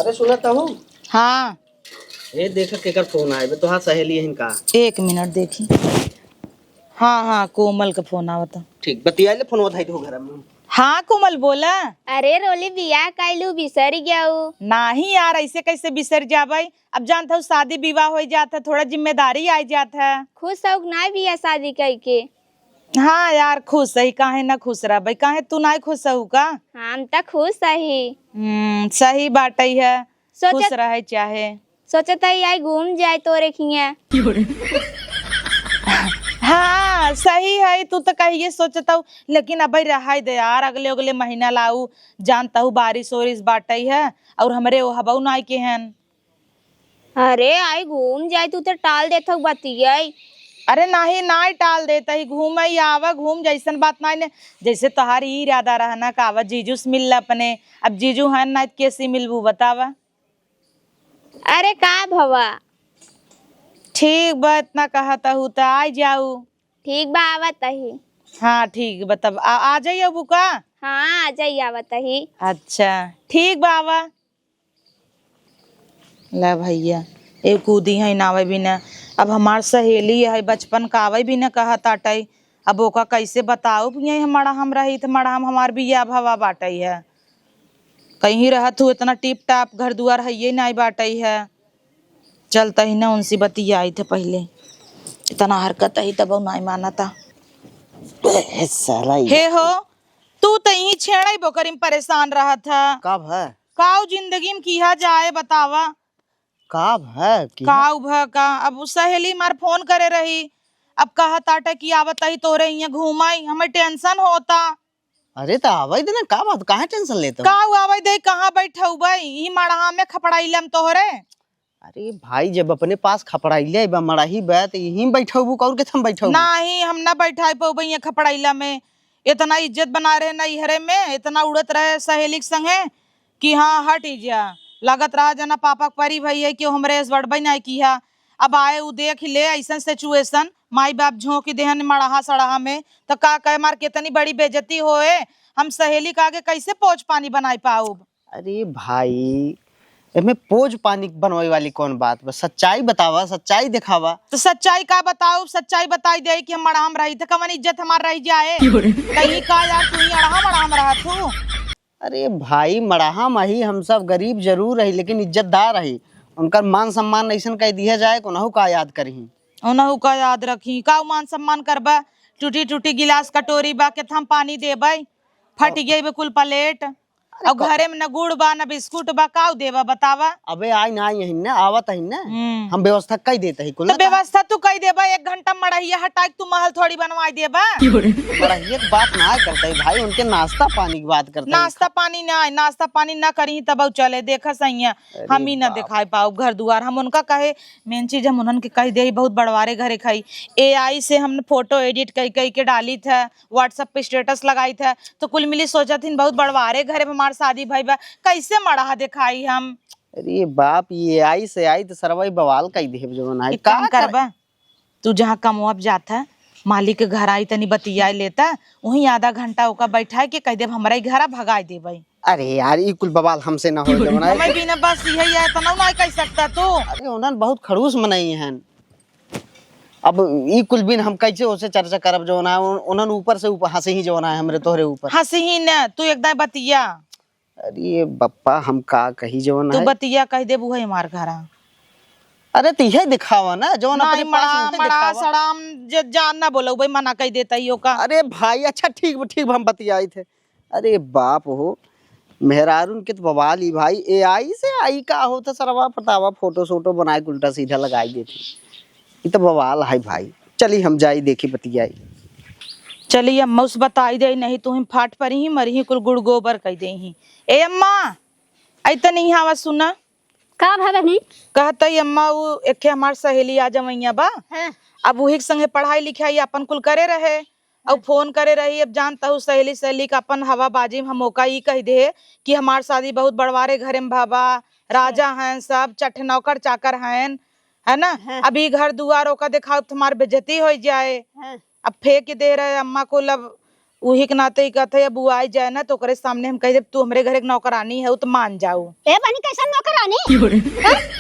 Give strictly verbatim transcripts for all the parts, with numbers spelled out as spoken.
अरे सुनत हूँ। हाँ। ए देख केकर फोन आए बे, तोहार सहेली हन का? एक मिनट देखी। हाँ, हाँ, कोमल का फोन आवता। ठीक, बतिया ले, फोनवा धई दो घर में। हाँ कोमल, बोला। अरे रोली, बियाह कइलू, बिसर गयू? नाही यार, ऐसे कैसे बिसर जाबै? अब जानत हऊ, शादी विवाह होइ जात है, थोड़ा जिम्मेदारी आइ जात है। खुश हऊ कि नाई बियाह शादी कइके? हाँ यार, खुश हई, काहे ना खुश रहबै? काहे, तू नाई खुश हऊ का? हम त खुश हई। हम्म, सही बाटै है। सोचत खुश रहे चाहे। सोचत हई आई घूम जाए तोरे खिया। हाँ, सही है, तू तो कहिए सोचत हऊ, लेकिन अबै रहै दे यार, अगले अगले महीना लाऊ, जानत हऊ बारिश ओरिश बाटै है, और हमरे ओहबऊ नाई के हन। अरे आई घूम जाए, तू तो टाल देत हऊ बतियाई। अरे नाही, नाई टाल देत हई, घूम आई, आवा घूम, जैसन बात नाई ने, जैसे तोहार ई इरादा रहा ना का आवा जीजू से मिल ला अपने, अब जीजू हन ना, कैसे मिलबू बतावा? अरे का भवा? ठीक बा, इतना कहत हऊ त आइ जाऊ। ठीक बा, आवत ही। हाँ ठीक बा, तब आ, आ जाई अबू का? हाँ आ जाई, आवत ही। अच्छा ठीक बा, आवा। ले भैया, ए कूदी है नावे बिना। अब हमार सहेली है, बचपन का आवे बिना कहत आटै। अब ओका कैसे बताऊ कि यही मड़हा में रही त मड़हा में हमार बियाह भवा बाटै है। कहीं रहत हू इतना टिप टाप, घर दुआर हइये नाई बाटै है। चलत ही ना उनसे बतियाइत है पहिले। इतना हरकत ही तब नाई मानता। ए, साला ये। हे हो, तू त यहीं छेड़ै बोकरी में परेशान रहत है। का भा? काऊ जिंदगी में किहा जाए बतावा? का भा? किहा? काऊ भा का? अब उ सहेली मार फोन करे रही, अब कहत आटे कि आवत ही तोरे हियां घूमाई, हमें टेंशन होता। अरे त आवै दे ना, का बात, काहे टेंशन लेत हो? काऊ आवै दे, कहाँ बैठउबै? ई मड़हा में खपड़ाइला में तोहरे। अरे भाई, जब अपने पास खपड़ाइले बा, मड़ही बा, त यहीं बैठउबू, और के थम बैठउबू? नाही, हम ना बैठाई पउबै ये खपड़ाइला में। इतना इज्जत बना रहे नैहरे में, इतना उड़त रहे सहेली के संगे कि हाँ, हट ही जा। लागत रहा जना पापा के परी भई है कि हमरे से बड़बै नाई किहा। अब आए उ देख ले ऐसन situation, माई बाप झोंक देहन मड़हा सड़हा में, त का कहे मार कितनी बड़ी बेइज्जती होए, हम सहेली के आगे कैसे पोज पानी बनाई पाउब? अरे भाई, एमे पोज पानी बनवाई वाली कौन बात बा? सच्चाई बतावा, सच्चाई देखावा। त सच्चाई का बताउब? सच्चाई बताई देई कि हम मड़हा में रही, त कवन इज्जत हमार रह जाए? क्यों रे? कहीं का यार, तू ही अड़हा मड़हा में रहत हू? अरे भाई, मड़हा में ही हम सब गरीब जरूर रही, लेकिन इज्जतदार रही। उनकर मान सम्मान ऐसन कह दिया जाए कि उनहु का याद करही। उनहु का याद रखी, का मान सम्मान करबा? टूटी टूटी गिलास कटोरी बा, के थम पानी देबै? फट गई बे कुल प्लेट। अरे और का घरे में न गुड़ बा, न बिस्कुट बा, काऊ देबा बतावा? अबे आई ना, आई ही ना, आवत ही ना। हम्म। हम व्यवस्था कई देत ही कुल तो ना, व्यवस्था तू कई देबा, एक घंटा मड़हिया हटाई के तू महल थोड़ी बनवाई देबा। मड़हिया के बात ना करते भाई, उनके नाश्ता पानी की बात करते। नाश्ता पानी ना, नाश्ता पानी ना करी तब चले, देखा सैया, अरे हम ही ना बाप। देखाई पाउब घर दुआर। हम उनका कहे, मेन चीज हम उन्हन के कह दे, बहुत बड़वारे घरे खाई। AI से हम फोटो edit कई कई के डाली थे, WhatsApp पे status लगाई थे, तो कुल मिली सोचत हिन बहुत बड़वारे घरे में हमार शादी भई बा, कैसे मड़हा देखाई हम? अरे बाप, ये AI से आई तो सरवा ई बवाल कई देब जवन आई। एक काम का कर- करबा, तू जहाँ कमवा पे जात है, मालिक के घर आई तनी बतियाए लेता, वहीं आधा घंटा ओका बैठाए के कह देब हमरा ही घरा भगाए देबै। अरे यार, ई कुल बवाल हमसे ना हो जवन आई। हमें बिना बस यही है, इतना ना कह सकता तू। अरे उन्हन बहुत खड़ूस मनई हन। अब ई कुल बिन हम कैसे ओसे चर्चा करब जवन है, उन-, उन्हन ऊपर से ऊपर हंसे ही जवन है हमरे तोहरे ऊपर। हंसे ही ना, तू एकदम बतिया। अरे बप्पा, हम का कही जवन तू है? बतिया कह देबू है हमार घरा। अरे त इहे दिखावा ना, जवन नाई अपने पास मड़ा, होते मड़ा, दिखावा। सड़ाम, जे जान ना बोलो भाई, मना कह देता ही ओका। अरे भाई, अच्छा ठीक बा, ठीक बा, हम बतियाई थे। अरे बाप हो, मेहरारून के तो बवाल ही भाई, AI से आई का होता सरवा पतावा, फोटो सोटो बनाए के उल्टा सीधा लगाई देती। ई तो बवाल है भाई। चली हम जाई देखी बतियाई। चली अम्मा उस बताई दे, नहीं तो हम फाट परी ही, मरी ही कुल गुड़ गोबर कह दे ही। ए अम्मा, आई तनी आवा सुना। का भा बहनी? कहत ही अम्मा, उ एके हमार सहेली आ जवैया बा। हाँ। अब उही के संगे पढ़ाई लिखाई अपन कुल करे रहे। और हाँ। फोन करे रही, अब जानत हू सहेली, सहेली का अपन हवाबाजी में हम ओका ई कह दे कि हमार शादी बहुत बड़वारे घरे में भा बा, राजा हाँ। हैं सब, चट्ठ नौकर चाकर हैं, है ना? हाँ। अभी घर दुआर ओका देखाओ तो हमार बेइज्जती हो जाए। हाँ। अब फेंक दे रहे अम्मा कुल, अब उही के नाते ई कहत है, अब उ आई जाए ना, तो ओकरे सामने हम कह देब, "तू हमरे घरे के नौकरानी है, तो मान जाऊ।" ए बनी, कैसन नौकरानी? हैं?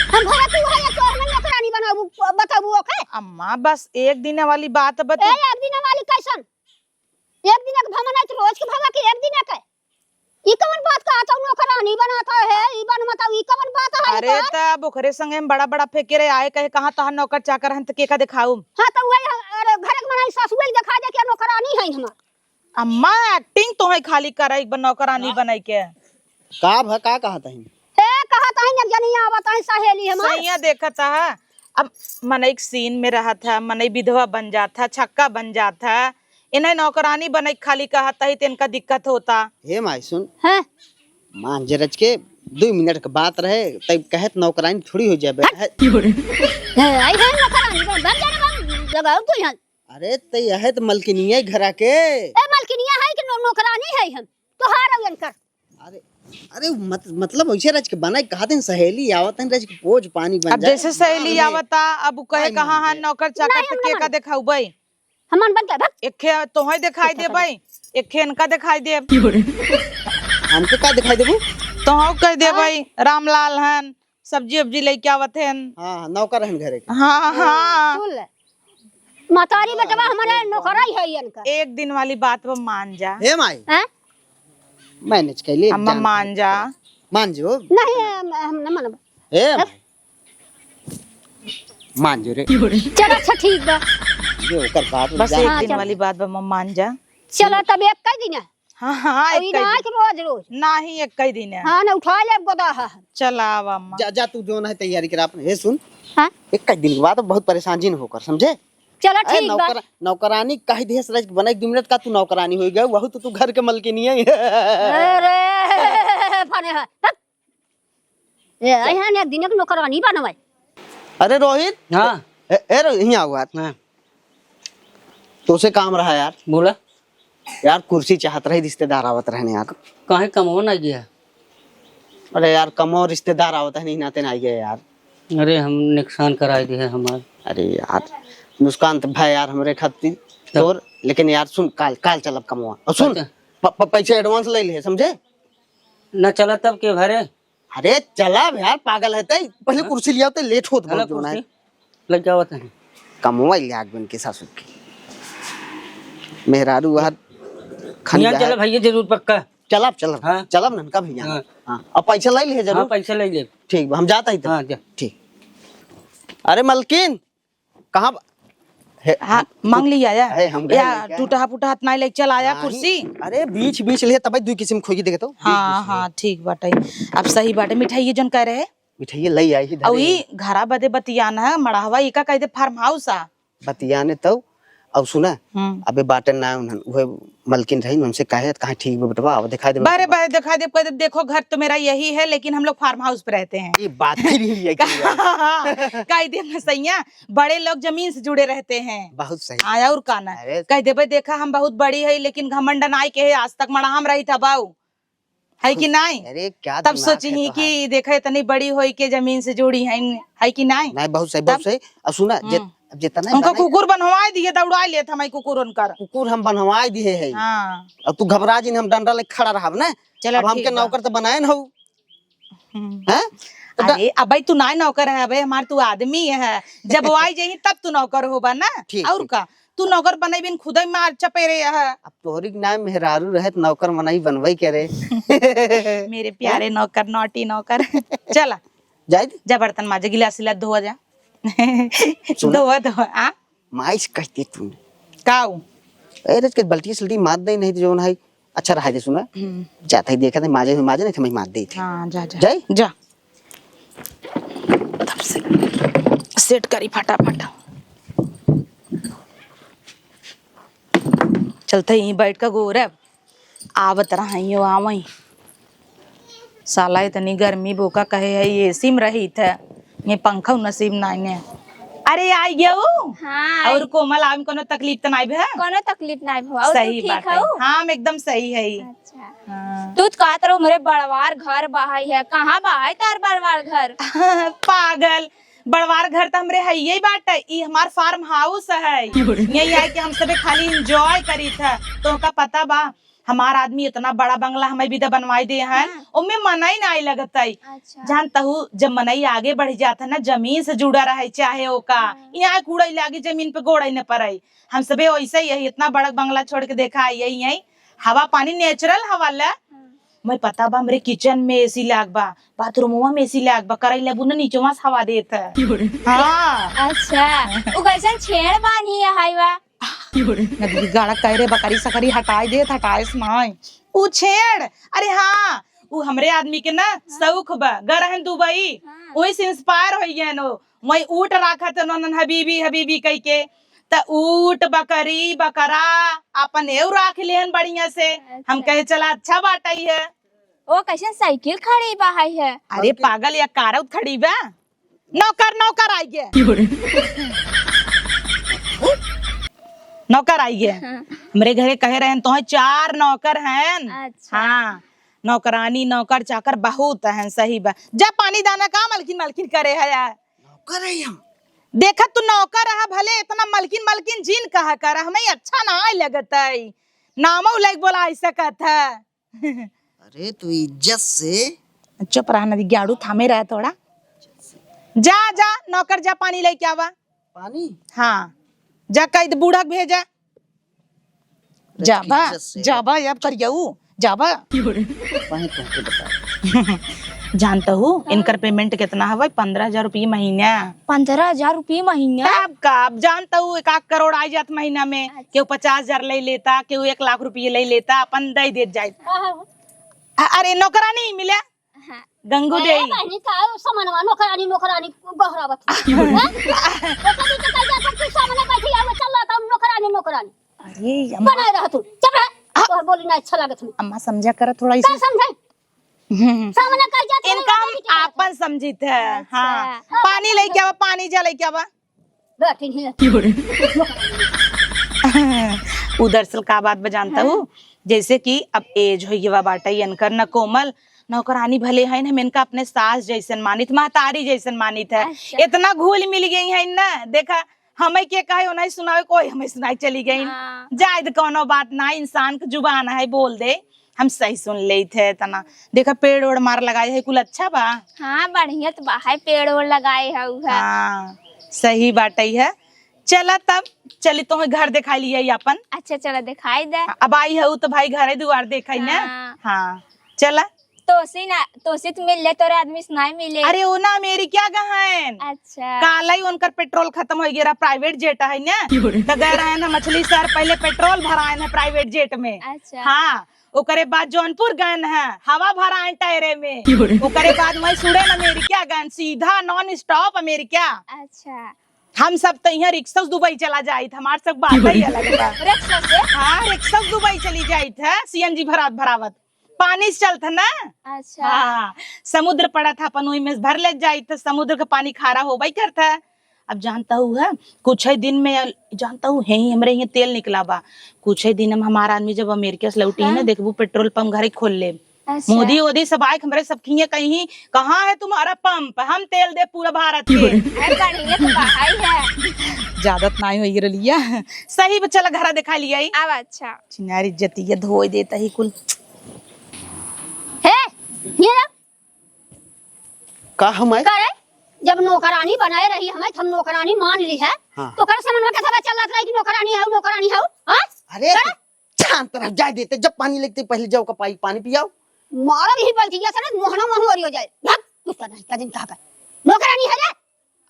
हम भला तू है, तो हमरे नौकरानी बनाबू, बताबू ओके? अम्मा, बस एक दिन वाली बात बता। ए, एक दिन वाली कैसन? एक दिन के भवन है, तो रोज के भवा के एक दिन के? ई कवन बात कहत हऊ, नौकरानी बनात है, ई बन मत, ई कवन बात है अरे, का? तब ओकरे संगे हम बड़ा बड़ा फेंके रहे, आए कहे, "कहाँ तोहार नौकर चाकर हन, त के का देखाऊ?" हाँ, त वही, अरे, घर के बनाई सासुए के देखा दे कि नौकरानी है हमार। अम्मा, acting तोहे खाली करे, एक बार नौकरानी बनाई के। का भ-, का कहत हईन? ए, कहत हईन, एक जनी आवत हईन सहेली हमार। सैया देखत ह, अब मनई के scene में रहत ह, मनई विधवा बन जात ह, छक्का बन जात ह, इन्हें नौकरानी बने के खाली कहत ही, त इनका दिक्कत होता। हे माई, सुन। हैं? मान जे रच के, दुइ मिनट के बात रहे, तब कहत नौकरानी थोड़ी हो जाबे। हट। है। हे, आई है नौकरानी, बन, बन जाने बन, जगह तू यहाँ। अरे, त यह त मलकिनिया घरा के। ए, मलकिनिया है कि नौ-, नौकरानी है हम? तोहार अउ इनकर। अरे, अरे, मत-, मतलब, वैसे रच के बना, कहा दिन सहेली आवत है, रच के पोज पानी बन अब जाए। जैसे सहेली हाँ, आवता, अब उ कहे, नहीं, "कहाँ नहीं, है नौकर चाकर, नहीं, त हम के ना का मानब। देखाऊ बई?" हम मन बन के, भक। एक खे तोहई देखाई देबई, एक खे इनका देखाई देब। हमके का देखाई देबू? तोहऊ कह देबई, हाँ। रामलाल हन, सब्जी उब्जी लेके आवत हन। हाँ, हाँ, नौकर हन घरे के। हाँ, हाँ। सुन ले। मतारी बेटवा हमारे नौकराई है इनका। एक दिन वाली बात बा, मान जा। हे माई। हैं? Manage कर ले, अम्मा, जान मान जा। मान जो। नहीं, हम, हम न मानब। हे हैं? माई। मान जो रे। चल, अच्छा, ठीक बा। ये ओकर बात बस जान एक हाँ, दिन चल। वाली बात बा, अम्मा, मान जा। चलो, तब एक कह दी ना। हाँ, हाँ, अब एक ई कह ना दी। कि रोज, रोज। नाही, एक कह दी ना। हाँ, ना, उठा ले गोदा है। चल, आवा, अम्मा। जा, जा, तू जो ना है तैयारी करा अपने। हे सुन। हाँ? एक कह दिन के बाद बहुत परेशान जिन होकर, समझे? चलो, अरे, ठीक बा। नौकर-, नौकरानी कह दिहे सराज के बनाई दो मिनट का तू नौकरानी हो गया, वहू तो तू घर के मलकिनी है। अरे, फने है। हट। ए, अइहन एक दिन एक नौकरानी बनवाई। अरे रोहित। हाँ। ए, ए रो-, हियाँ आओ यार। हाँ। तोसे काम रहा यार। बोला। यार कुर्सी चाहत रही, रिश्तेदार आवत रहने यार। काहे कमवा ना गया? अरे यार कमवा रिश्तेदार आवत है, नहीं नाते ना गया यार। अरे हम नुकसान कराई दिहे हमार। अरे यार नुकसान तो भाई यार हमरे खातिर तब? तोर, लेकिन यार सुन काल, काल चलब कमवा। और सुन, अच्छा। प-, प-, पैसे advance ले ले, समझे? ना चला तब के भरे? अरे चला अब यार, पागल है तई। पहले हाँ? कुर्सी लियाओ, तई लेट होत चला बहुत जोना है। कुर्सी। लग जावत है। कमवा ले आग बन के सासू के। मेहरारू हर खन यहाँ जाए। चला भैया जरूर पक्का। चला अब, चला। हाँ। चला अब ननका भैया। हाँ। हाँ। अब पैसा ले लिए जरूर। हाँ, पैसा ले ले। ठीक बा, हम जाता ही तब। हाँ, जा। ठीक। अरे मलकिन, कहाँ ब-, हे, हाँ, हम, मांग लिया या? हे, हम गए या लेके आए। टूटहा फूटहा हाथ नाई लेके चल आया नहीं, कुर्सी। अरे, बीछ, बीछ ले, तब दुई किस्म खोई देखे तो। हाँ, बीछ, बीछ ले। हाँ, ठीक बाटे। अब सही बाटे, मिठाई ये जौन कह रहे? मिठाई ले आई ही अउ धरे। ई घरा बदे बतियान है, मड़हवा ई का कह दे farm house आ। बतियाने तो, अब सुना, हम्म। अबे बाटे ना उन्हन, उहे मलकिन रही, उनसे कहे, कहाँ ठीक बा बेटवा, अब दिखाई दे बारे, बेटवा। बारे दिखाई दे, कह दे, "देखो, घर तो मेरा यही है, लेकिन हम लोग farm house पे रहते हैं।" ये बात फिर ही है कि कह दे, "सैया, बड़े लोग जमीन से जुड़े रहते हैं।" बहुत सही। हाँ, और का ना? अरे। कह देबे, "देखा, हम बहुत बड़ी है, लेकिन घमंड नाई के है, आज तक मड़हा में रही था बाऊ।" है कि नाई? अरे, क्या तब दिमाग है सोची ही तोहार। कि देखा, इतनी बड़ी होई के जमीन से जुड़ी है, है कि नाई? नहीं, बहुत सही, बहुत तब? सही। अब सुना, जे-, हम्म। अब जितना उनका बने कुकुर बनवाए दिए, दौड़ाए लेत हमारे कुकुर उनकर। कुकुर हम बनवाए दिए है। हाँ। अब तू घबरा जिन, हम डंडा लेके खड़ा रहब ना। चलो, अब हमके ठीक बा। नौकर तो बनाए न हो। हम्म। हैं? तो ड- अरे, अबे तू ना नौकर है, अबे हमार तू आदमी है। जब वो आई जाई तब तू नौकर होबा ना। ठीक, और ठीक। का? तू नौकर बने बिन खुदे मार चपेरे है। अब तोहरी के नाम मेहरारू रहे त नौकर मनई बनबई करे। मेरे प्यारे नौकर, naughty नौकर। चला। जाए दे। जा बर्तन माजे, गिलास सिला धोआ जा। सुन। धोआ, धोआ, आ? माई से कह दे तू। काऊ? अरे, के बल्टी सल्टी मार दे, नहीं तो जौन है। अच्छा, रहा दे, सुना। हम्म। जाता ही देखा था, माजे, माजे नहीं था, मैं मार दे थे। हाँ, जा, जा। जाए? जा। तब से set करी फटाफट। चलते ही बैठ के गोरब। आवत रहा, यो आवई। साला इतनी गर्मी बोका कहे है, AC में रही थे, ये पंखा नसीब नाई ने। अरे, आई गयो। हाँ, और आई। कोमल, आवे में कोनो तकलीफ त नाई भे? कोनो तकलीफ नाई भे। और तू सही ठीक बात है। हऊ? हाँ, हम एकदम सही है। अच्छा। हाँ। तू तो कहत रहो, मेरे बड़वार घर बहाई है। कहाँ बहाई तार बड़वार घर? पागल, बड़वार घर त हमरे हइये बाटे, ई हमार farm house है। यही आए के हम सबे खाली enjoy करीत है। तोहका पता बा, हमार आदमी इतना बड़ा बंगला हमें भी त बनवाई दे हैं, हाँ। ओमे मनई नाई लगत है। अच्छा। जानत हू, जब मनई आगे बढ़ जात है ना, जमीन से जुड़ा रहे चाहे ओका, हाँ। यहाँ कूड़े लागी, जमीन पे गोड़े न पड़े। हम सबे वैसे ही है, इतना बड़ा बंगला छोड़ के देखा आई यही है, हवा पानी natural हवा ले। हाँ। मैं पता बा, हमरे kitchen में AC लाग बा, बाथरूमवा में AC लाग बा, करई लेबू ना नीचवा से हवा देत है। हाँ। अच्छा, उ कैसन छेड़ बानी है हाईवा? ना दीदी, गाड़ा कह रे, बकरी सकरी हटाई देत, हटाए से नाई। उ छेड़, अरे हाँ, उ हमरे आदमी के ना शौक बा, गए रहन दुबई, हाँ। वही से inspire होई गए नो, वही ऊँट राखत ननन हबीबी, हबीबी कह के, त ऊँट, बकरी, बकरा अपन एउ राख लेहन बढ़िया से। अच्छा। हम कहे, "चला, अच्छा बाटई है।" ओ, कैसन साइकिल खड़ी बा है? अरे पागल, या कार खड़ी बा। नौकर, नौकर आई गे। नौकर आई गे। हाँ। हमरे घरे कहे रहन, "तोहे चार नौकर हैं।" अच्छा। हाँ, नौकरानी, नौकर, चाकर बहुत हैं, सही बा। जा पानी दाना का मलकिन, मलकिन करे है यार। नौकर है हम। देखा तू नौकर रहा, भले इतना मलकिन मलकिन जिन कहा कर, हमें अच्छा ना लगत है। नामो लेके बोला ऐसा कहत है। अरे तू इज्जत से। चुप रहा ना, ग्याड़ू थामे रहा थोड़ा। जा, जा, नौकर जा, पानी लेके आवा। पानी? हाँ, जा कह दे बूढ़ा के भेजा। अरे जाबा, इज्जत से। जाबा, अब करियऊ, जाबा। वहीं तुमके बता। जानत हू, हाँ। इनकर payment कितना हवे? पन्द्रह हजार रुपये महीना। पन्द्रह हजार रुपये महीना? तब का, अब जानत हू, एक आध करोड़ आ जात महीना में। अच्छा। केहू पचास हजार ले लेता, केहू एक लाख रुपये ले लेता, अपन दे देत जाए। हाँ, हाँ। अ-, अरे, नौकरानी मिले? हाँ। गंगू अरे देई। बहनी, का उ समनवा नौकरानी, नौकरानी गोहरावत। हैं? ओकर भी तो कह जात, तू सामने बैठी आवे, चल रहा था, नौकरानी, नौकरानी। अरे, अम्मा। बनाए रह तू, चुप रह। हाँ। तोहर बोली ना अच्छा लागत हमें। अम्मा, समझा करा थोड़ा का इसे। समझाई? हम्म। सामने कह जात, इनका हम आपन समझित है। अच्छा। हाँ। पानी लेके आवा, पानी जा लेके आवा। बैठी ही। उ दरअसल का बात बा जानत हू? हाँ। जैसे कि अब age होइ गवा बाटे इनकर, न कोमल नौकरानी भले हैं, हम इनका अपने सास जैसन मानित, महतारी जैसन मानित है। अच्छा। इतना घुल मिल गई हैं ना, देखा, हमें के कहे, उन्हें सुनावे, कोई हमें सुनाई चली गई। हाँ। जाए दे, कौनो बात ना, इंसान के जुबान है, बोल दे, हम सही सुन लेत है तना। देखा, पेड़ ओड़ मार लगाए है, कुल अच्छा बा। हाँ, बढ़िया तो बा है, पेड़ ओड़ लगाए है उ है। हाँ, सही बात है। चला तब, चली तोहे घर दिखाई लिया अपन। अच्छा, चला दिखाई दे। हाँ, अब आई है उ तो भाई घरे दुआर देखाई ना। हाँ। हाँ, चला। तोसे ना, तोसे तो मिल ले, तोरे आदमी से नहीं मिले। अरे, वो ना अमेरिका गहन। अच्छा। काले ही उनकर पेट्रोल खत्म हो गया रहा, private jet है ना। तो गए रहे ना मछली शहर, पहले पेट्रोल भराए ना private jet में। अच्छा। हाँ, ओकरे बाद जौनपुर गए हैं, हवा भराए टायरे में। ओकरे बाद वहीं सुड़े न अमेरिका गए, सीधा non stop अमेरिका। अच्छा। हम सब तो यहाँ रिक्शा से दुबई चला जाइत, हमार सब बात ही अलग बा। रिक्शा से? हाँ, रिक्शा से दुबई चली जाइत है, CNG भरावत भरावत। पानी से चलत है ना? अच्छा। हाँ, समुद्र पड़त है, अपन ओही में से भर ले जाइत है, समुद्र का पानी खारा होबे करत है। अब जानत हू है, कुछ ही दिन में, जानत हू है ही, हमरे यहाँ तेल निकला बा, कुछ ही दिन में हमार आदमी जब अमेरिका से लौटी है ना, हाँ। देखबू पेट्रोल पंप घरे खोल ले। अच्छा। मोदी वोदी सब आए, हमरे सब खिए कहीं, "कहाँ है तुम्हारा पंप? हम तेल दे पूरा भारत के।" अरे बढ़िया तो बा, हाय है। ज्यादा तो नाई होई रलिया। सही बा, चला घरा दिखा लिया ई। अब अच्छा। छिनारी जतिया धोए देता ही कुल। हे, ये लो। का हम आए? करे, जब नौकरानी बनाए रही हमें, हम नौकरानी मान ली है, हाँ। तो कर समझ में कैसे चल रहा है कि नौकरानी है, नौकरानी है, हाँ? अरे, करे? शांत रह, जाए देते, जब पानी लगते पहले जाओ का पाई, पानी पियाओ। मारा नहीं पलटी, ये साला मोहना मोहन हो जाए। भाग, तू तो नहीं, कदिन कहा कर। नौकरानी है रे?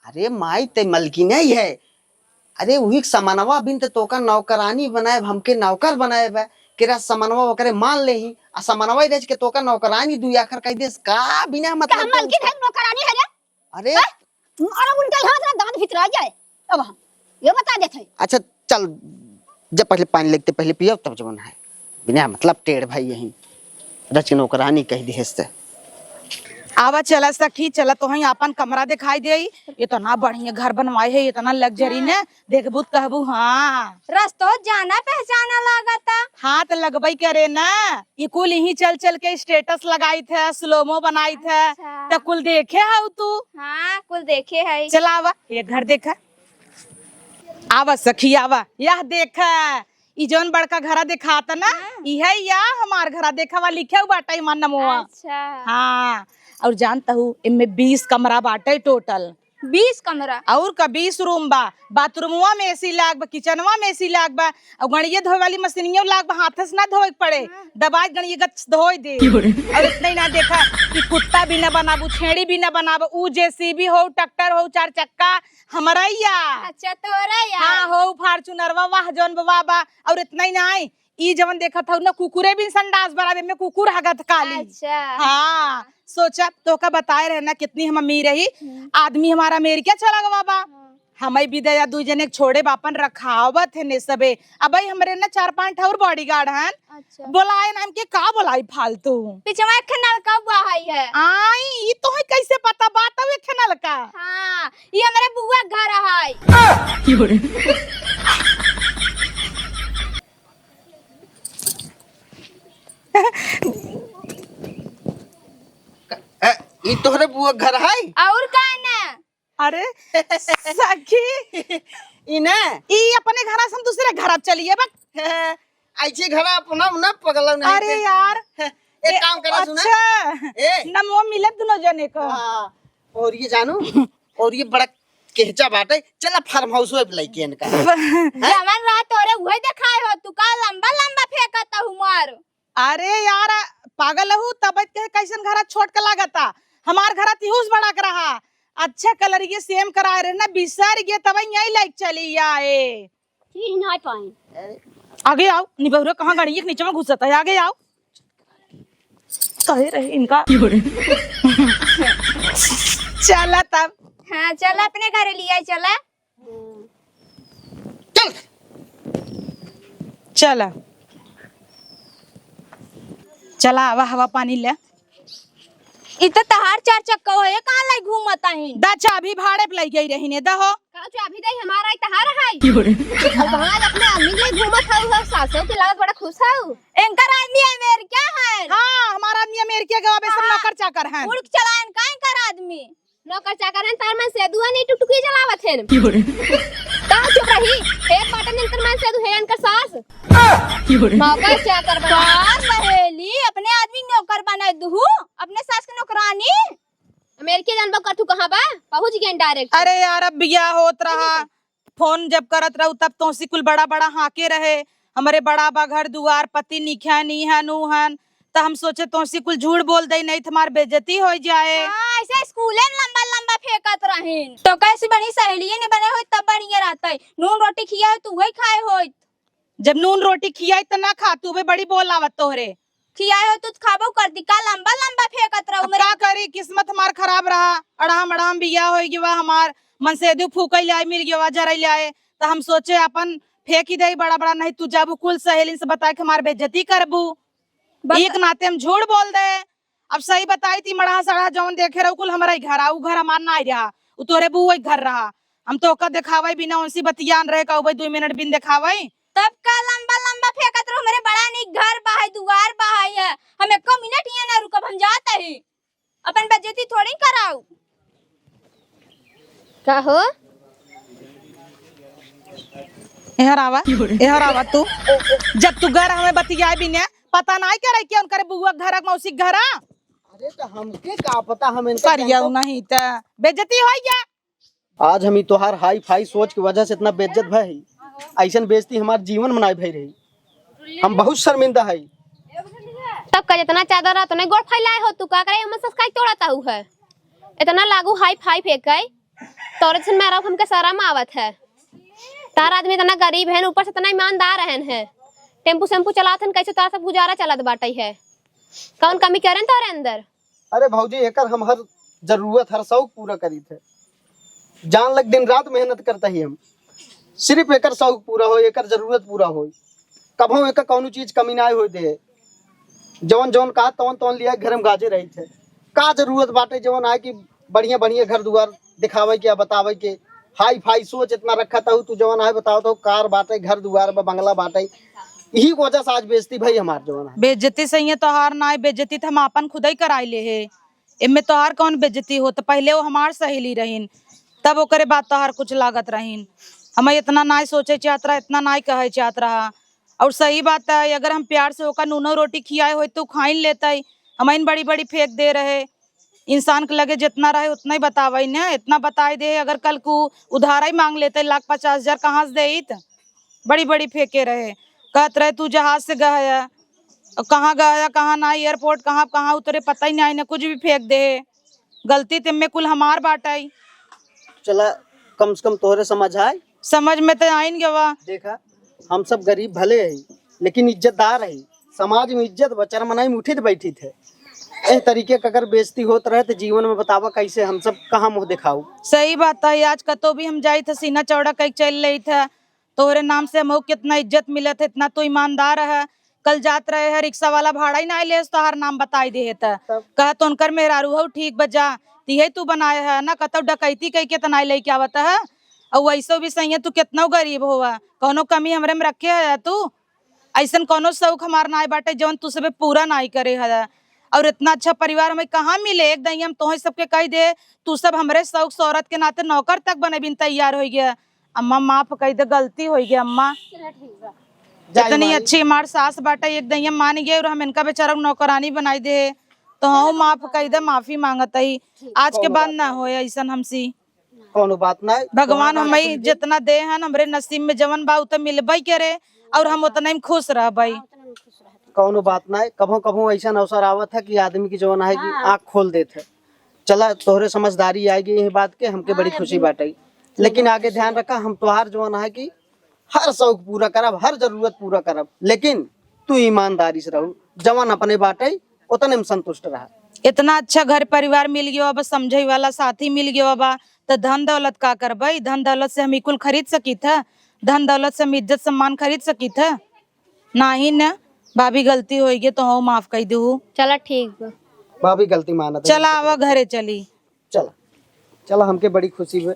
अरे माई, ते मलकिन ही है। अरे उही समनवा बिन ते तोका नौकरानी बनाए, हमके नौकर बनाए बा। केरा समनवा ओकरे मान लेही, आ समनवा ही रच के तोका नौकरानी दुई आखर कह देस, का बिना मतलब का के मलकिन है, नौकरानी है रे? अरे हैं? अरे उनके यहाँ से दांत भितरा जाए। अब हम ये बता देते हैं। अच्छा चल, जब पहले पानी लगते पहले पियो, तब जब है बिना मतलब टेढ़ भाई यही रच के नौकरानी कह दिहे से। आवा चला सखी, चला तोहई आपन कमरा देखाई देई। इतना बढ़िया घर बनवाए है, इतना लग्जरी हाँ। ने, देखबू त कहबू हाँ। रस्तो जाना पहचाना लागता। हाँ, त लगबई करे ना, ई कुल इहीं चल चल के status लगाइत है, slow-mo बनाइत है, अच्छा। त कुल देखे हऊ तू। हाँ, कुल देखे है। चला आवा, ये घर देखा। आवा सखी, आवा, यह देखा, ई जौन बड़का घरा देखाता ना, हाँ। इहे या हमार घरा, देखा वा लिखे हुआ बाटे हमार नमवा। अच्छा। हाँ, और जानता हूँ, इनमें बीस कमरा बाटे total। बीस कमरा? और का, बीस room बा, बाथरूमवा में AC लाग बा, किचनवा में AC लाग बा, और गणिये धोए वाली मशीनियो लाग बा, हाथ से ना धोए के पड़े, हाँ। दबाए गणिये गच धोए दे। और इतना ही ना देखा कि कुत्ता भी ना बनाबू, छेड़ी भी ना बनाबू, ऊ JCB हो, tractor हो, चार चक्का, हमरा या। अच्छा, तोरा या। हाँ, हो Fortunerवा, वाह, जौन बा, वाह बा। और इतना ही ना आई, ई जवन देखत हऊ ना, कुकुरे भी संडास बराबर में कुकुर हगत काली। अच्छा। हाँ, सोचा, तोहका बताए रहे ना, कितनी हम अमीर रही। हम्म। आदमी हमारा अमेरिका चला गवा बा। हाँ। हमई विदया दुई जने के छोड़े बापन रखावत है ने सबे। अबई हमरे ना चार पांच ठौर bodyguard हन। अच्छा। बोलाए ना, हमके का बोलाई फालतू। पिछवा एक नलका बहाई है। आई, ई तोहे कैसे पता? बात एक नलका। हाँ, ई हमरे बुआ के घर है। ए, ई तोहरे बुआ के घर है? और का ना? अरे सखी, ई ना? ई अपने घरा से हम दूसरे घरा चलिए बा। ऐसे घरा अपना ना पगला नहीं अरे थे। यार, एक ए, काम करा, सुना? अच्छा, ए। नमो मिले दोनों जने को। हाँ, और ये जानू, और ये बड़ा केहचा बाटे, चला farm house पे लइके इनका। जवन रहा तोरे उहे देखाए हो, तू का लंबा लंबा फेंकत हूँ मार। अरे यार, पागल हूँ, तब के कैसन घरा छोट के लागता, हमार घरा तिहुस बड़ा के रहा, अच्छा colour ये same कराए रहे ना, बिसर गए, तब यही लाइक चली आए। चीज नहीं पाई। आगे आओ, निबहुरा कहाँ गाड़ी के नीचे में घुसता है, आगे आओ। कहे रहे इनका। चला तब। हाँ, चला अपने घरे लिया, चला। चल। चला। चला, आवा, हवा पानी ले। इ त तहार चार चक्का हो, ये कहाँ लाई घूमत आहिन? दा चाभी भाड़े पे लाई गई रही ने, दा हो। का चाभी दे हमारा, ई तहार है? अब कहाँ अपने आदमी ले घूमत हऊ, हऊ सासों के लागत बड़ा खुश हऊ। एंकर आदमी अमेरिका है। हाँ, हमारा आदमी अमेरिका गवा बे, सब हाँ। नौकर चाकर हैं। उड़ के चलाएन का एंकर आदमी? नौकर चाकर हैं, तार मन से दुआ नहीं टुकटुकी चलावत हैं। का चुप रही? एक बाटन एंकर मन से दुहे एंकर सास। नौकर चाकर बना। का सहेली, अपने आदमी नौकर बना दुहू, अपने सास के नौकरानी। अमेरिके जानबो करथू कहाँ बा? पहुँच गए direct। अरे यार, अब बियाह होत रहा, फोन जब करत रहू तब तोसी कुल बड़ा बड़ा हाँके रहे, हमरे बड़ा बा घर दुआर, पति निख्या नी हन ऊ हन, त हम सोचे तोसी कुल झूठ बोल दई, नहीं त हमार बेइज्जती हो जाए। हाँ, ऐसे स्कूले में लंबा लंबा फेंकत रहीन। तो कैसी बनी सहेलिये ने बने होई तब बढ़िया रहता है, नून रोटी खिया है तू वही खाए होई। जब नून रोटी खियाई त ना खा, तू भी बड़ी बोलावत तोहरे। खियाए हो तू त खाबो कर दी, का लंबा लंबा फेंकत रहो अब मेरे। का करी, किस्मत हमार खराब रहा, अड़ाम अड़ाम बियाह होई गवा हमार, मनसेदू फूकई लाए मिल गवा, जरई लाए, त हम सोचे अपन फेंकी देई बड़ा बड़ा, नहीं तू जाबू कुल सहेलिन से बताए के हमार बेइज्जती करबू। बस एक नाते हम झूठ बोल दे। अब सही बताई ती मड़हा सड़हा जौन देखे रहो कुल हमरा ही घर आ, उ घर हमार ना रहा, उ तोरे बुआ के घर रहा। हम तोहका देखावे बिना उनसे बतियान रहे, कहू भाई दुई मिनट बिन देखावे। तब का लंबा लंबा फेंकत रहो, हमरे बड़ा नीक घर बा है, दुआर बा है, हम एको मिनट यहाँ ना रुकब, हम जात ही। अपन बेइज्जती थोड़ी कराऊ। का हो? एहर आवा, एहर आवा तू। जब तू घर हमें बतियाए बिना, पता नाई करे कि उनकर बुआ घर, मौसी घर आ। अरे तो हमके का पता, हम इनका करिया जानता नहीं त बेइज्जती होई गया। आज हम ई तोहार हाई फाई सोच के वजह से इतना बेइज्जत भय है। ऐसन बेइज्जती हमार जीवन में नाई भई रही। हम बहुत शर्मिंदा है। तब का जितना चादर रहा, उतने गोड़ फैलाए हो, तू का करे, हमर ससकाई तोड़त हऊ है। इतना लागू हाई फाई फेंके, तोरे जैसन मेहरारू हमके शरम आवत है। तार आदमी इतना गरीब है, ऊपर से इतना ईमानदार रहन है, टेम्पू सेम्पू चलात हन, कैसे तार सब गुजारा चलत बाटे है? कौन कमी करन तोरे अंदर? अरे भौजी, एकर हम हर जरूरत, हर शौक पूरा करीत है। जान लग दिन रात मेहनत करता ही हम, सिर्फ एकर शौक पूरा होय, एकर जरूरत पूरा होय, कभो एकर कौनो चीज कमी ना होय दे। जौन जौन कहा तौन तौन लिया घर में गाजे रहित है। का जरूरत बाटे जवन आए कि बढ़िया बढ़िया घर दुआर दिखावे के या बतावे के? हाई फाई सोच इतना रखत हऊ तू, जवन आए बतावत हऊ कार बाटे, घर दुआर बा, बंगला बाटे, यही वजह से आज बेइज्जती भई हमार जवन है। बेइज्जती सही है तोहार ना है, बेइज्जती त हम आपन खुदई कराई ले है। एमे तोहार कौन बेइज्जती होत? पहिले वो हमार सहेली रहीन, तब ओकरे बाद तोहार कुछ लागत रहीन। हम इतना नाय सोचे चाहत रहा, इतना नाय कहे चाहत रहा। और सही बात है, अगर हम प्यार से ओका नूनो रोटी खियाए होइत तो खाइन लेतई। हमइन बड़ी बड़ी फेंक दे रहे। इंसान के लगे जितना रहे उतना ही बतावई न, इतना बताई दे। अगर कल को उधारा ही मांग लेतई लाख पचास हजार, कहाँ से देइत? बड़ी बड़ी फेंके रहे, कहत रहे तू जहाज से गया, और कहाँ गया, कहाँ ना, एयरपोर्ट कहाँ कहाँ उतरे, पता ही नहीं, ना कुछ भी फेंक दे। गलती ते में कुल हमार बाटई। चला, कम से कम तोहरे समझ आए। समझ में तो आइन गवा। देखा, हम सब गरीब भले है, लेकिन इज्जतदार है। समाज में इज्जत बा, चरमनाई में उठित बैठित है। एह तरीके का अगर बेइज्जती होत रहे तो जीवन में बतावा कैसे हम सब कहाँ मुँह दिखाऊ। सही बात है, आज कतो भी हम जाइत है सीना चौड़ा कई चल रही था, तोहरे नाम से हमहू कितना इज्जत मिलत है, इतना तू ईमानदार है। कल जात रहे है, रिक्शा वाला भाड़ा ही ना ले, तोहार नाम बताई दे है त तब? कहा तो उनकर मेहरारू हो ठीक बजा, तिहे तू बनाए है ना, कतौ डकैती कई के त ना लेके आवत है। और वैसे भी सही है, तू कितना गरीब होवा, कौनो कमी हमरे में रखे है तू? ऐसन कौनो शौक हमार नाय बाटे जौन तू सबे पूरा नाय करे है। और इतना अच्छा परिवार हमें कहाँ मिले? एक दही हम तोहे सबके कह दे, तू सब हमरे शौक शोहरत के नाते नौकर तक बने बिन तैयार हो गया। अम्मा माफ कह दे, गलती हो गया अम्मा। चला ठीक बा। जाई इतनी माई। अच्छी हमार सास बाटे, एक दही हम मान गए और हम इनका बेचारा नौकरानी बनाई दे, तो हम माफ कह दे, माफी मांगत ही। आज के कौनो बाद बात ना ना। होए ऐसन हमसी। कौनो बात ना, भगवान तोहरा हमें बात सुन के जितना दे हन, हमरे नसीब में जवन बा, उ त मिलबे करे और हम उतने में खुश रहबे। हाँ, उतने में खुश रहते। कौनो बात ना, कभो कभो ऐसा अवसर आवत है कि आदमी की जवन है कि हाँ। आँख खोल देत है। चला, तोहरे समझदारी आएगी यही बात के, हमके हाँ, बड़ी खुशी अभी बाटे। लेकिन आगे ध्यान रखा, हम तोहार जवन है कि हर शौक पूरा करब, हर जरूरत पूरा करब, लेकिन तू ईमानदारी से रहू, जवन अपने बाटे उतने में संतुष्ट रहा। इतना अच्छा घर परिवार मिल गयो, अब समझे वाला साथी मिल गयो, अब त धन दौलत का करबे? धन दौलत से हम ई कुल खरीद सकित है? धन दौलत से हम इज्जत सम्मान खरीद सकित है? नाही न। भाभी, गलती हो गई तो हो माफ कर दू। चला ठीक बा। भाभी गलती मानत है, चला हमके आवा, घरे चली। चला, चला, हमके बड़ी खुशी बा।